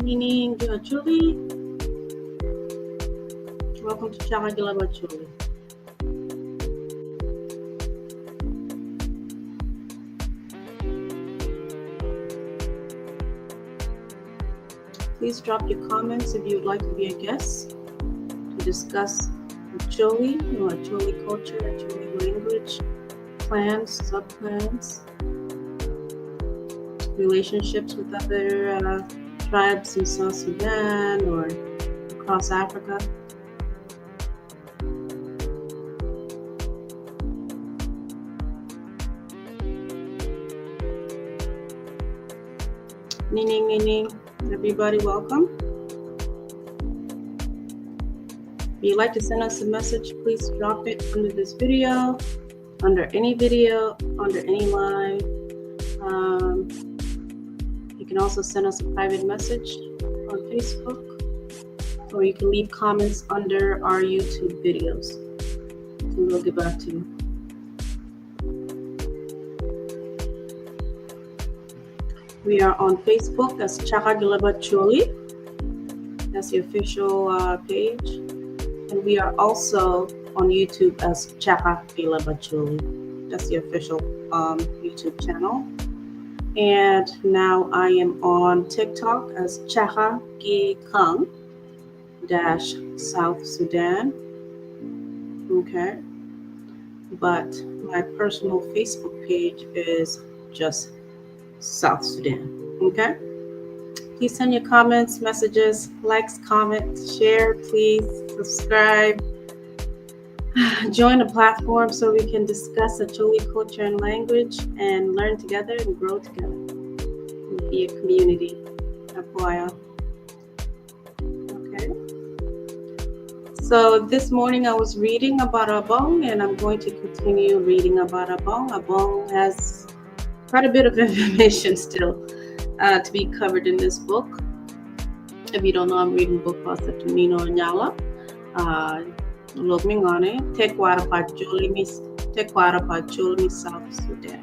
Meaning Acholi. Welcome to Chaka Gilab Acholi. Please drop your comments if you would like to be a guest to discuss Acholi, or Acholi culture, Acholi language, clans, subclans, relationships with other tribes in South Sudan or across Africa. Meaning, meaning, everybody, welcome. If you'd like to send us a message, please drop it under this video, under any video, under any live. You can also send us a private message on Facebook, or you can leave comments under our YouTube videos, and we'll get back to you. We are on Facebook as Chaka Gileba Choli. That's the official page. And we are also on YouTube as Chaka Gileba Choli. That's the official YouTube channel. And now I am on TikTok as Chaka Gi Kung dash South Sudan. Okay. But my personal Facebook page is just South Sudan. Okay. Please send your comments, messages, likes, comments, share, please subscribe. Join the platform so we can discuss Acholi culture and language and learn together and grow together and be a community. FYI. Okay. So this morning I was reading about Abong, and I'm going to continue reading about Abong. Abong has quite a bit of information still to be covered in this book. If you don't know, I'm reading a book called Saturnino Nyala. Lok Mingane, Tekwara Pa Acholi, South Sudan.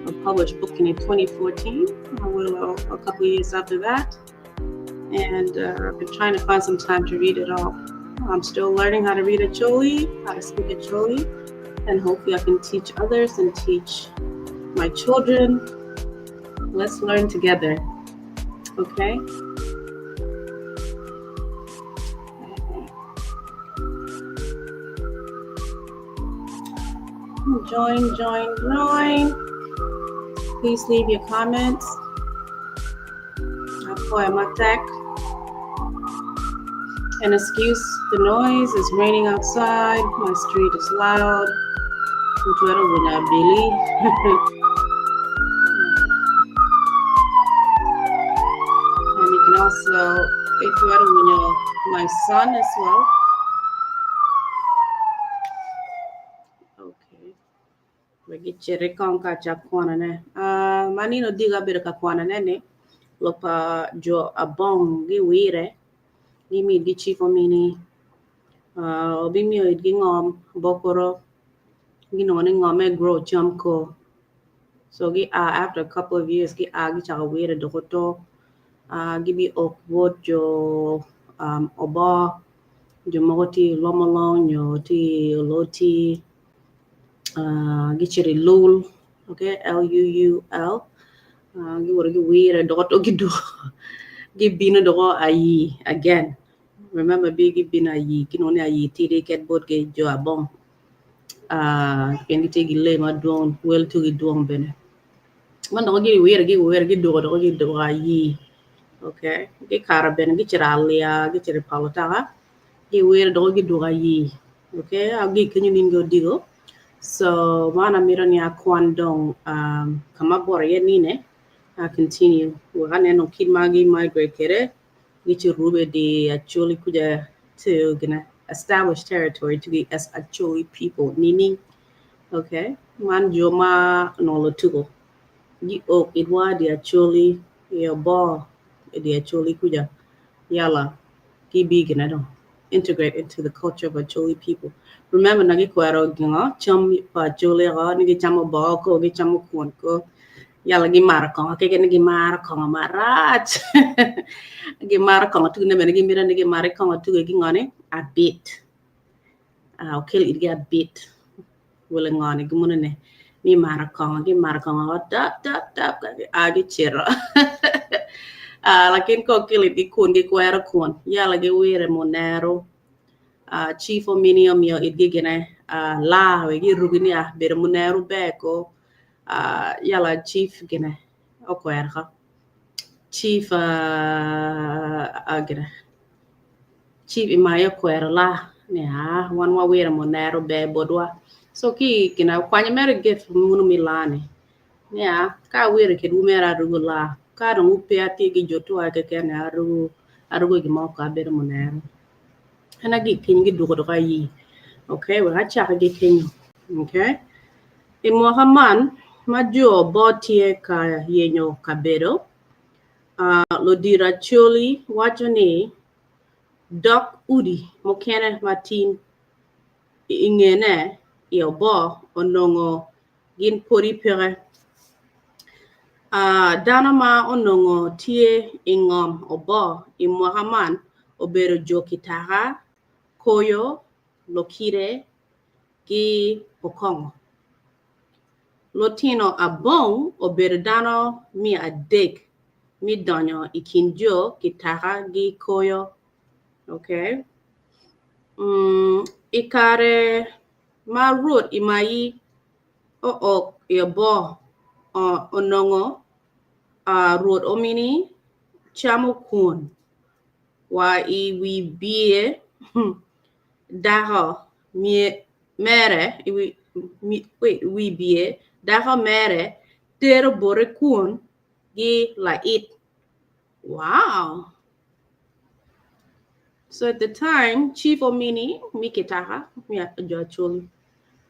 A published book in 2014, a couple of years after that. And I've been trying to find some time to read it all. I'm still learning how to read Acholi, how to speak Acholi, and hopefully I can teach others and teach my children. Let's learn together, okay? Join, join, join. Please leave your comments. And excuse the noise, it's raining outside, my street is loud. And you can also, my son as well. Okay. Wegi kong ka cha kwana ne. Manino diga bedo ka kwana ne ni lok pa jo Abong giwire gimi gi ciko mini obimiyo itgi ngom bokoro ginongo ni ngom me grow cam ko. So gi after a couple of years gi a gichako wire doko to gibi ok bot jo obo jo mogo tye i Lomolong nyo tye i Oloti gicito i Lul, okay, L-U-U-L giwoto giwire doko to gidwoko gibino doko ayi again. Remember bi gibino ayi kinongo ni ayi tidi ket botgi jo Abong pien gitye ki lee madwong wel tugi dwong bene. Man doko giwire giwire gidwoko doko gidwoko ayi okay gikato bene gicito alia gicito i pol otaka giwire doko gidwoko ayi okay agi kenyo nin gi odiko. So man amito ni akwan dong kama aboro iye nine I continue wek aneno kit ma gi migrate kwede gici rube di Acholi kuca to gina establish territory to be as Acholi people nining okay man jo ma onongo lutuko gi ok itwa di Acholi i obo di Acholi kuca yala gibi gina dong integrate into the culture of Acholi people. Remember na gikwero gingo cam pa Acholi oko ni gicamo boo ko gicamo kwon ko. Yala gimato kongo keken ni gimaro kongo marac. Gimaro kongo tugi ne bene gimito ni gimaro kongo tugi gi ngoni abit. Uh, okel itgi abit. Wele ngoni gimune ne ni maro kongo gimaro kongo o tap tap tap ka a gicito. uh, lakin ka okel itgi kun gikwero kun yala giwire munero. Uh, chief omini omiyo itgi gine uh, laa wek girugi ni ah bedo munero ber ko. Uh, yala chief gine okwero ko. Chief uh, uh, gine Chief Imayo okwero laa ni aa wan wawiro munero ber botwa. So ki gine okwanyo mere gift munu mi laa ni ni aa ka awiro kedwu mere arugo laa ka dong wupe atye ki jo tua keken ni arugo arugo gin mo ko abedo munero. En aye gikiny gidwogo dok ayi. Okay wek acaki ki kenyo. Okay. I mwaka man ma jo bo tye ka yenyo kabedo Ludito Acholi waco ni dok udi mukene ma tin i ngene i oboo onongo gin pwodi peke. Dano ma onongo tye i ngom oboo i mwaka man obedo jo Kitaka, Koyo, Lokite ki Okongo. Lutino abong obedo dano miya adek mi donyo i kin jo kitaka gi koyo. Okay. Mm, I kare ma Rwot Imayi ook i oboo, onongo Rwot omini camo kwon wa i wi biye dako mere i wi biye dako mere tero bote kwon gi lait. Wow! So at the time, Chief Omini mi kitaka mi jo Acholi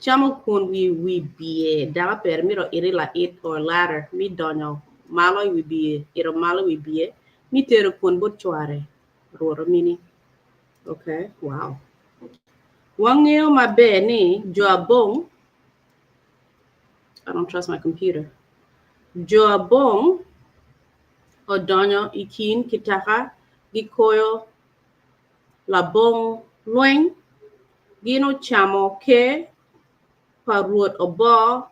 camo kwon wi wi biye dako pere mito iti lait or ladder mi donyo malo i wi biye ito malo i wi biye mi tero kwon bot cware Rwot Omini. Okay, wow. Wangeyo maber ni jo abong I don't trust my computer. Jo abong odonyo i kin kitaka gikoyo labong lweny. Gin ocamo ker pa Rwot Oboo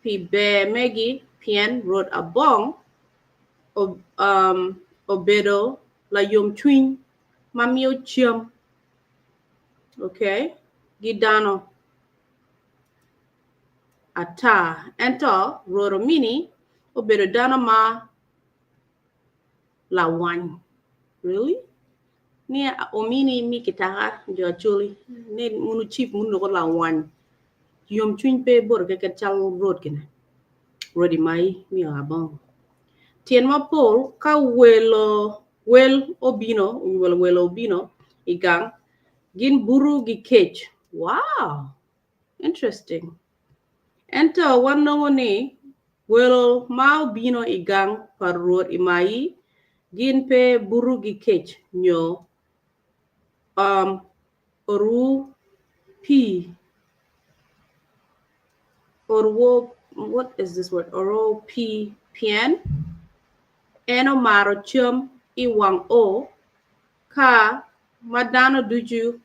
pi ber megi pien Rwot Abong um, obedo layomcwiny ma miyo cam okay gi dano ata ento Rwot omini obedo dano ma lawany really ni omini mi kitaka jo Acholi ni munu chief munu doko lawany yomcwiny pe bote keken calo Rwot gine Rwot Imayi miyo abong tyen mapol ka welo wel obino nyo welo obino i gang gin buto gi kec wow interesting ento wanongo ni welo ma obino i gang pa Rwot Imayi gin pe buto gi kec nyo um, orwu pii orwo what is this word orwo pii pien En omaro cam i wang o ka ma dano ducu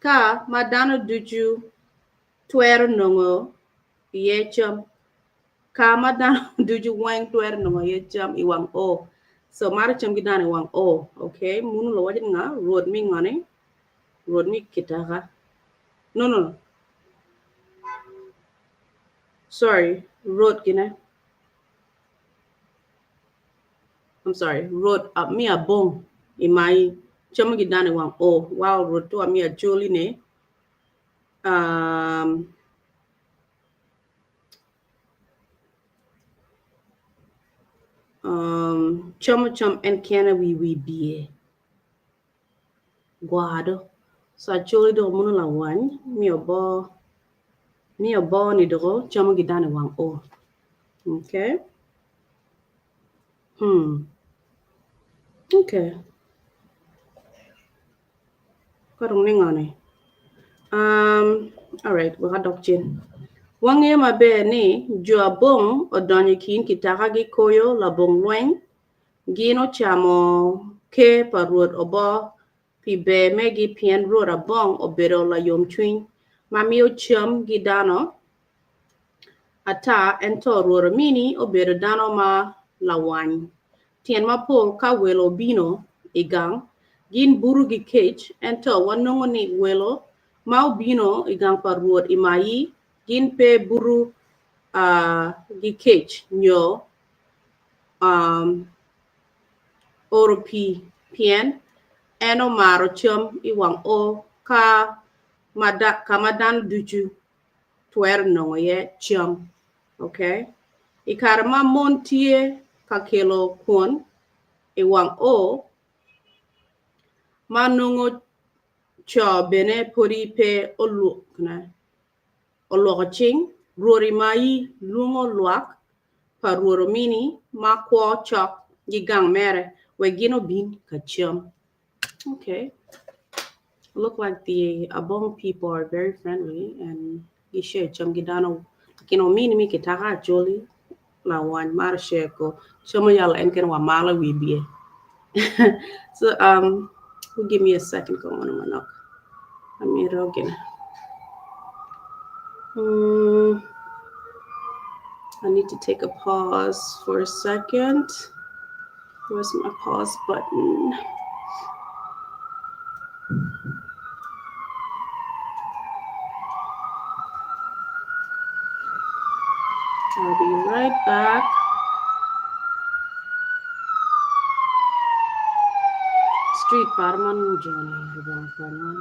ka ma dano ducu twero nongo iye cam, ka ma dano ducu weng twero nongo iye cam i wang o. So maro cam ki dano i wang o. Okay, munu luwaco ni nga? Rwot mi ngoni? Rwot mi kitaka. No, no, no. Sorry, rwot gine. I'm sorry, rwot mi abong i mayi camo ki dano i wang o while rwot tua mi acholi ne um, um, camo cam en kene wi wi biye gwado so acholi doko muno lawany mi obo mi obo ni doko camo ki dano i wang o okay hmm okay ka dong ni ngo ni um alright wek adok cen. Wangeyo maber ni jo Abong odonyo i kin kitaka gi koyo labong lweny, gin ocamo ker pa Rwot Oboo pi ber megi pien Rwot Abong obedo layomcwiny ma miyo cam gi dano ata ento Rwot Omini obedo dano ma lawany. Tyen mapol ka welo obino i gang, gin buto gi kec ento wanongo ni welo ma obino i gang pa Rwot i Mayi gin pe buto gi kec nyo oro pii pien en omaro cam i wang o ka ma dano ducu twero nongo iye cam. Okay. I kare ma mon tye ka kelo kwon i wang o ma nongo co bene podi pe olwoko cing, Rwot i mayi lwongo lwak pa Rwot omini ma kwo cok gi gang mere wek gin obin ka cam. Okay. Look like the Abong people are very friendly and gi share cam gi dano lakin omini mi kitaka acholi lawany maro share ko cam oyalo en kene wa malo i wi bye. So um give me a second ko ngono manok amito gine. I need to take a pause for a second. Where's my pause button? I'll be right back. Street Parman Johnny Rubang Kwanwan.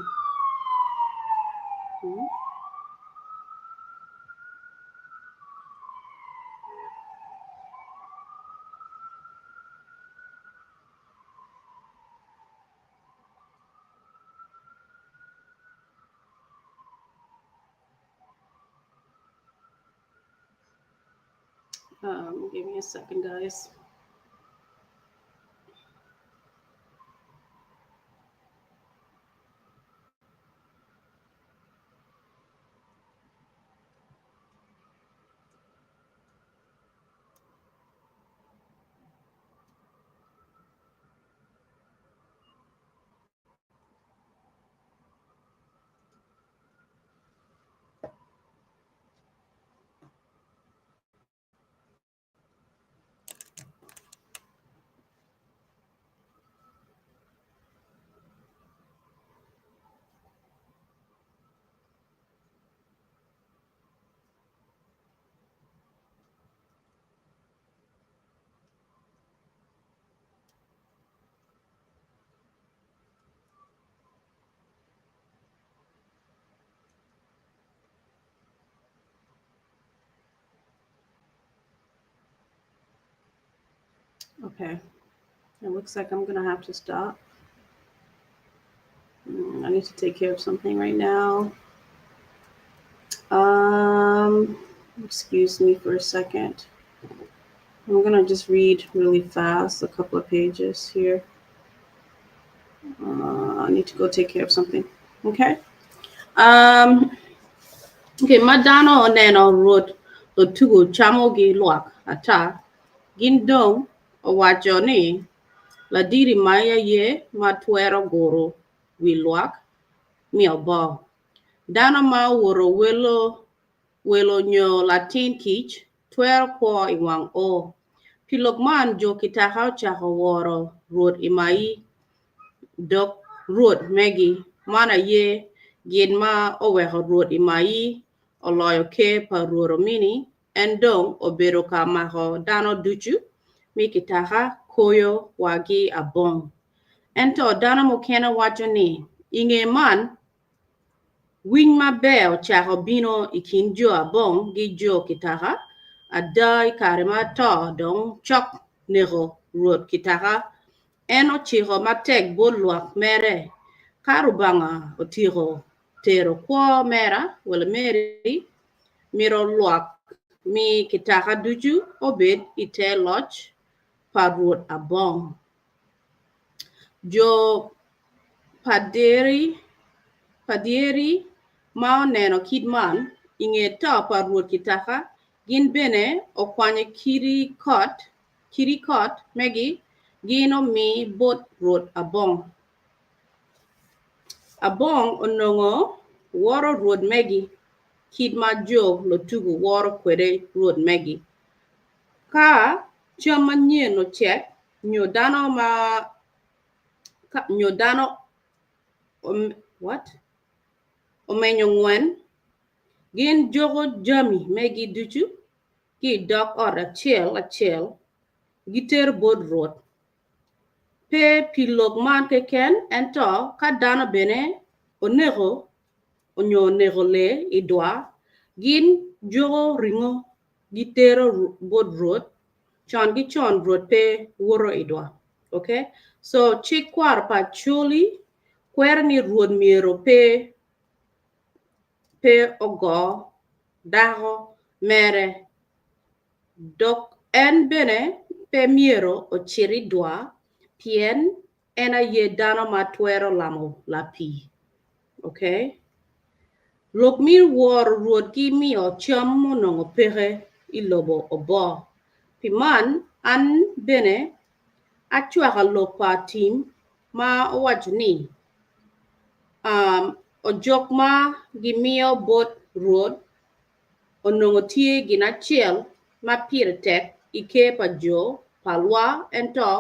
Give me a second, guys. Okay, it looks like I'm gonna have to stop. I need to take care of something right now. Excuse me for a second. I'm gonna just read really fast a couple of pages here. I need to go take care of something. Okay. Okay, ma dano oneno Rwot otugo camo gi lwak ata, gin dong owaco ni ladiri ma aye ma twero guro wi lwak mi oboo. Dano ma owoto welo nyo latin kic twero kwo i wang o. Pi lok man, jo kitaka ocako woro Rwot i mayi dok Rwot megi. Man aye gin ma oweko Rwot i mayi oloyo ker pa Rwot Omini, en dong obedo ka mako dano ducu mi kitaka koyo wa gi abong. Ento dano mukene waco ni i nge man, winy maber ocako bino i kin jo abong gi jo kitaka. Ada, i kare ma to dong cok neko Rwot kitaka, en ociko matek bot lwak mere, Ka Rubanga otyeko tero kwo mera wala meri, mito lwak mi kitaka ducu obed i te loc pa Rwot Abong. Jo Padyeri ma oneno kit man, I nge to pa Rwot Kitaka, gin bene okwanyo kidi kot, kidi kot megi gin omi bot Rwot Abong. Abong onongo woro rwot megi kit ma jo Lotugu woro kwede rwot megi. Ka cam manyen ocek nyo dano ma nyo dano what? Omenyo ngwen, gin juko jami megi ducu ki i dog ot acel acel gitero bot Rwot. Pe pi lok man keken, ento ka dano bene oneko nyo oneko lee i dwa, gin juko ringo gitero bot Rwot, con ki con Rwot pe woto i dwa. Ok, so cik kwaro pa Acholi kwero ni Rwot myero pe pe ogo dako mere Dok en bene pe myero ocit i dwa, pien en aye dano ma twero lamo lapii. Ok. Lok me woro Rwot ki miyo cam onongo peke i lobo oboo. Pi man, an bene acwako lok pa Tim ma owaco ni, um, Ojok ma gimiyo bot Rwot onongo tye gin acel ma pire tek i ker pa jo pa lwa ento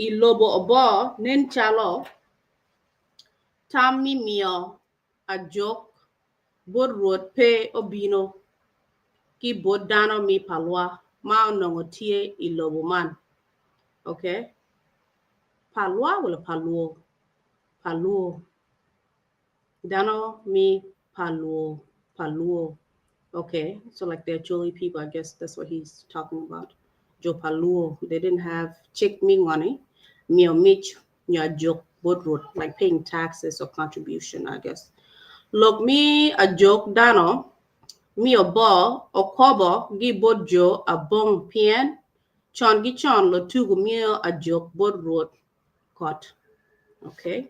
i lobo oboo nen calo tam me miyo ajok bot Rwot pe obino ki bot dano me palwa ma onongo tye i lobo man. Okay. Palwa wala palwo? Palwo. Dano me Paluo, Paluo. Okay, so like the Acholi people, I guess that's what he's talking about. Jo Paluo, they didn't have cik me ngoni, miyo mic, nyo ajok bot Rwot, like paying taxes or contribution, I guess. Lok me ajok dano me oboo okobo gi bot jo abong pien con gi con lotugu miyo ajok bot Rwot kot. Okay.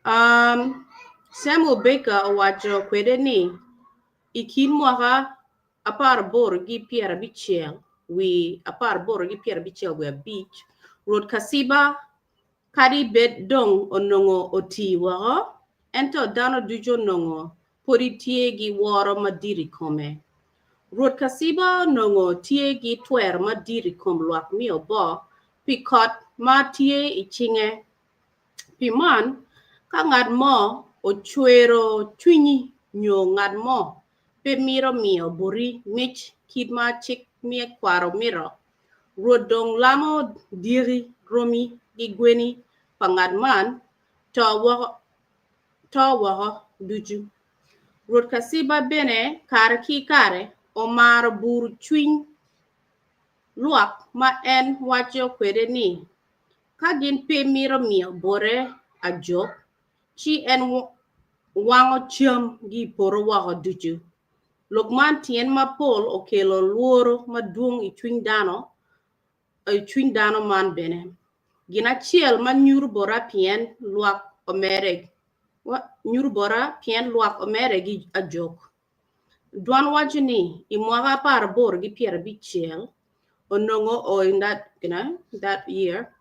Um, Samuel Baker owaco kwede ni i kin mwaka 18 gi 50 wi 18 gi 55, Rwot Kaciba kadi bed dong onongo oti woko, ento dano ducu onongo podi tye gi woro madit i kome. Rwot Kaciba onongo tye gi twero madit i kom lwak me oboo pi kot ma tye i cinge. Pi man, ka ngat mo ocwero cwinyi nyo ngat mo pe mito miyo boti mic kit ma cik me kwaro mito, Rwot dong lamo dyegi, romi, ki gweni pa ngat man to woko to woko ducu. Rwot Kaciba bene kare ki kare omaro buru cwiny lwak ma en waco kwede ni ka gin pe mito miyo bote ajok, ci en wango cam gi i poto woko ducu. Lok man tyen mapol okelo lworo madwong i cwiny dano i cwiny dano man bene. Gin acel ma nyuto bota pien lwak omere nyuto bota pien lwak omere gi ajok. Dwan waco ni i mwaka 18 gi 50 onongo or in that, you know, that year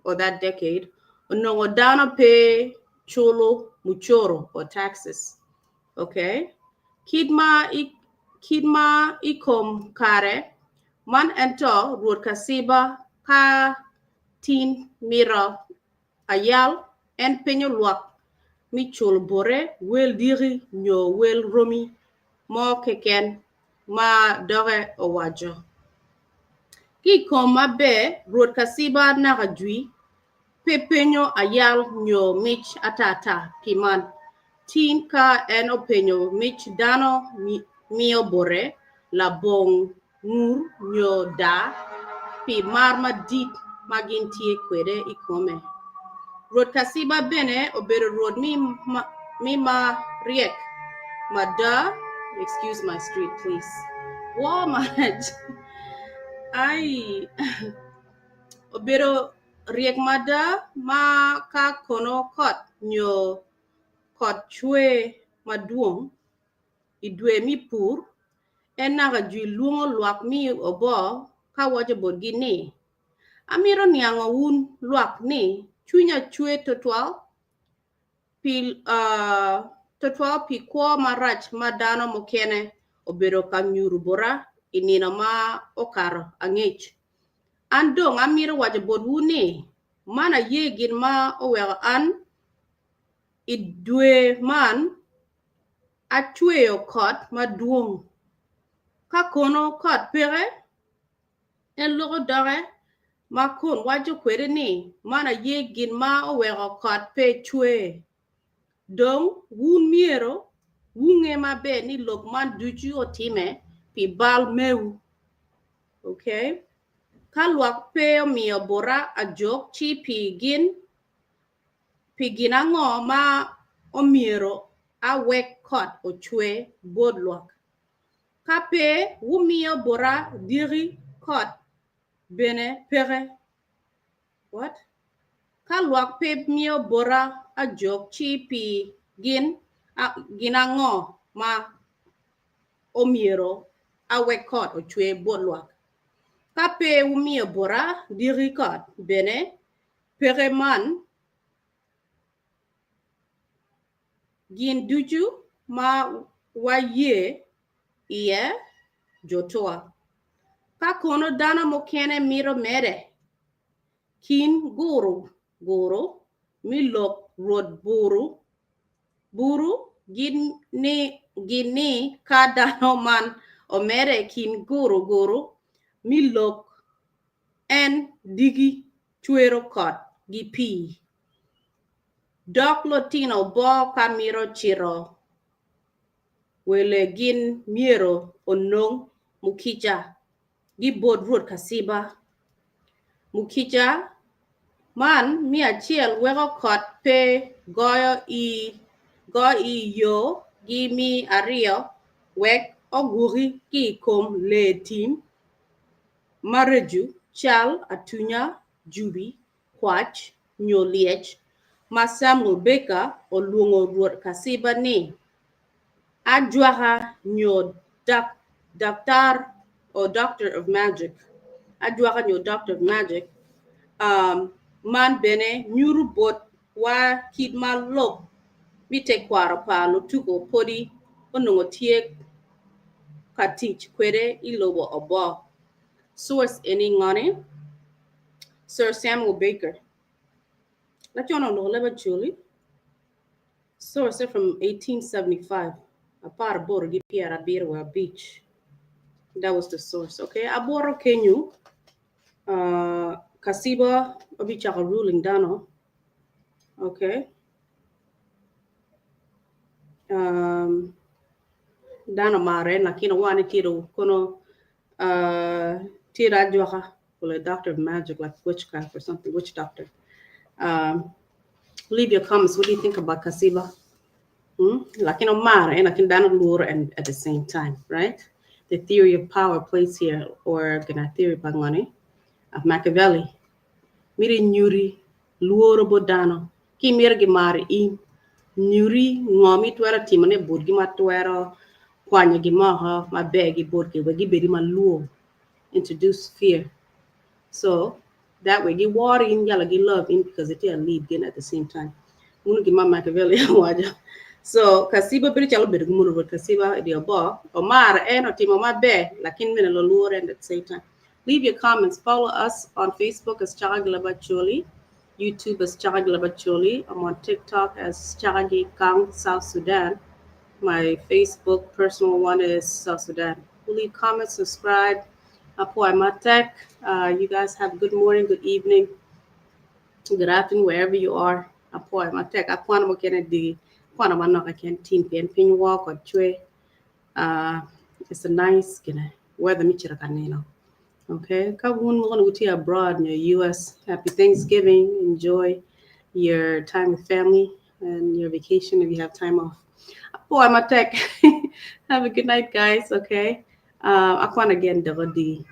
or that decade onongo dano pe culo mucoro or taxes. Okay? Kit ma i kit ma i kom kare Man ento Rwot Kaciba ka tin mito ayal, en penyo lwak me culo bote wel dyeki nyo wel romi mo keken ma doge owaco. Ki i kom maber, Rwot Kaciba naka jwi pe penyo ayal nyo mic atata pi man. Tin ka en openyo mic dano miyo bote labong ngur nyo daa pi mar madit ma gin tye kwede i kome. Rwot Kaciba bene obedo rwot mi ma ryek mada, excuse my street please, woo marac ai obedo ryek mada ma ka kono kot nyo kot cwer madwong. I dwe mi pur, en naka jwi lwongo lwak mi oboo ka waco botgi ni, Amito niango wun lwak ni cwinya cwer twatwal pi twatwal pi kwo marac ma dano mukene obedo ka nyuto bota i nino ma okato angec. An dong amito waco botwu ni man aye gin ma oweko an i dwe man acweyo kot madwong. Ka kono kot peke, en loko doge ma kun waco kwede ni, 'Man aye gin ma oweko kot pe cwer. Dong wun myero wunge maber ni lok man ducu otimme pi bal mewu. Okay. Ka lwak pe omiyo bota ajok ci pi gin Pi gin ango ma omyero awek kot ocwer bot lwak? Ka pe wumiyo bota dyeki, kot bene peke. What? Ka lwak pe miyo bota ajok ci pi gin gin ango ma omyero awek kot ocwer bot lwak? Ka pe wumiyo bota dyeki kot bene Peke man, gin ducu ma waye iye jo towa. Ka kono dano mukene mito mede kin guru guru mi lok rwot buru buru gin ni gin ni ka dano man omede kin guru guru mi lok En diki cwero kot gi pii, dok lutino bo ka mito cito wele gin myero onong mukica gi bot Rwot Kaciba. Mukica man me acel weko kot pe goyo i yo gi me aryo wek ogwoki ki i kom lee tim Maraco cal atunya, jubi, kwac, nyo lyec ma Samuel Baker olwongo Rwot Kaciba ni ajwaka nyo daktar or doctor of magic, ajwaka nyo doctor of magic, man bene nyuto bot wa kit ma lok me tekwaro pa lutuko podi onongo tye ka tic kwede i lobo oboo. Source eni ngoni? Sir Samuel Baker. Laco-ni oloko leb Acholi. Source from 1875, apar aboro gi pyerabiro wa abic. That was the source. Okay, aboro kenyo Kasiba obicako ruling dano. Okay. Um, dano omaro en lakin owaco ni tye kono tye do ajwaka or a doctor of magic like witchcraft or something, witch doctor. Um, leave your comments. What do you think about Kasiba? Hmm? Lakin omaro en lakin dano lworo and at the same time, right? The theory of power plays here or gina theory pa ngoni of Machiavelli. Miti nyuti lworo bot dano ki imito gimaro in nyuti ngo ma itwero timone botgi ma twero kwanyo gin moko maber ki botgi wek gibedi malwor introduce fear so that way giworo in yala gi love in because itye a lead gin at the same time munu gin ma Machiavelli owaco so Kasiba bedo calo obedo ki muno rwot Kasiba i dye oboo omaro en otimo maber lakin bene lolwore at the same time leave your comments follow us on Facebook as Chaka Gilaba Choli YouTube as Chaka Gilaba Choli I'm on TikTok as Chaka Kang South Sudan my Facebook personal one is South Sudan leave comments subscribe Apoy Matek. You guys have good morning, good evening, good afternoon, wherever you are. Apoy Matek. Akwano mo kene di kwano manok aken team pien piny walk or chwe. It's a nice gina weather mi chira kanino. Okay, ka wun mo wuti abroad in the US. Happy Thanksgiving. Enjoy your time with family and your vacation if you have time off. Apoy Matek. Have a good night, guys. Okay. Akwan again doko di.